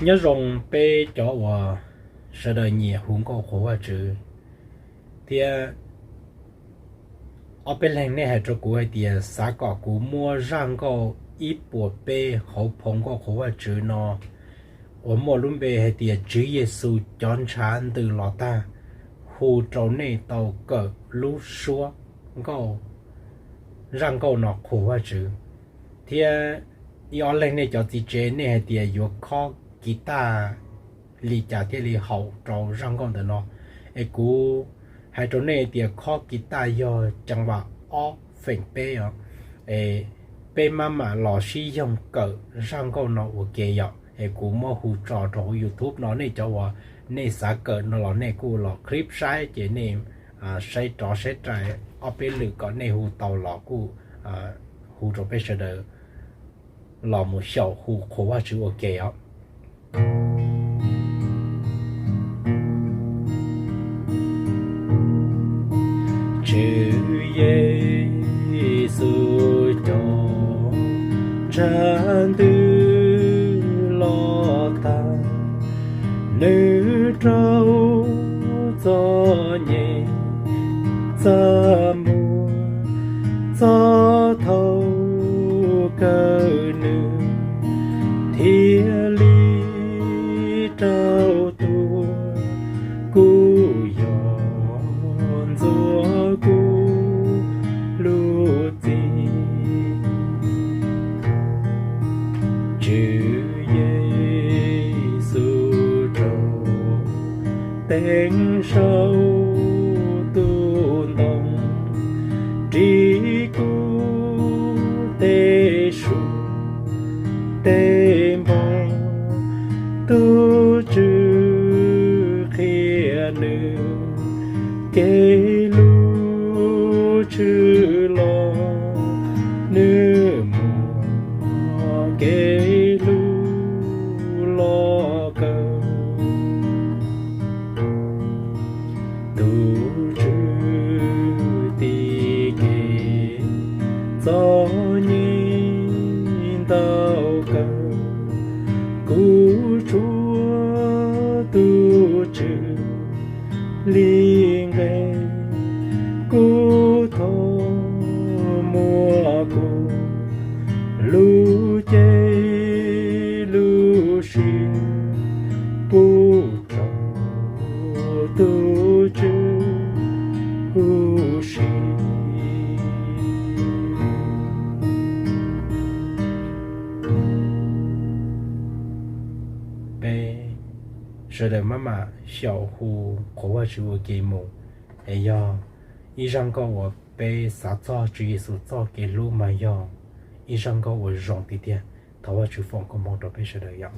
Nyob zoo peb cov uas sawv daws nyiam hu nkauj qhuas Vajtswv, thiab ob peb leeg nej hais rau kuv hais tias xav kom kuv muab zaj nkauj ib puas peb hauv phau nkauj qhuas Vajtswv no uas muaj lub npe hais tias Tswv Yexus cov ntshav ntws los tag, hu rau nej tau kawm lub suab nkauj, zaj nkauj no qhuas Vajtswv. Thiab ib ob leeg nej cov txiv tsev nej hais tias yuav khob kis taj li cas thiaj li haum rau zaj nkauj ntawm no. Es kuv hais rau nej tias khob kis taj yog ceev vam ob feem peb os. Es peb maj mam los sib yoog kawm zaj nkauj no ua ke yom. Es kuv muab hu tso rau hauv YouTube no, nej cov uas nej xav kawm no los nej kuj los clip saib ces nej saib rov saib rais ob peb lwm kom nej hu tau los kuj hu rau peb sawv daws los mus xyaum hu qhuas Vajtswv ua ke os. Tswv Yexus cov ntshav ntws los tag, nws raug txom nyem txaj muag txog thaum kawg nws thiaj li raug tuag. Kuj yog ntxuav kuv lub txim. Tswv Yexus raug teev saum tus ntoo, ris kuv tej su tej npog, tus Tswv qhia nws kev lub tshwm los, nws muaj kev hlub los kawg. Tus Tswv tiv kev txom nyem ntau kawg, kuv tshuav tus Tswv li nqe, kuv thov muab kuv lub cev lub siab pub rau tus Tswv huv si. Peb sawv daws maj mam xyaum hu qhuas Vajtswv ua ke mus. Es yog ib zaj nkauj uas peb xav txog Tswv Yexus txoj kev hlub mas yog ib zaj nkauj uas zoo tiag tiag. Thov Vajtswv foom koob hmoov rau peb sawv daws yom.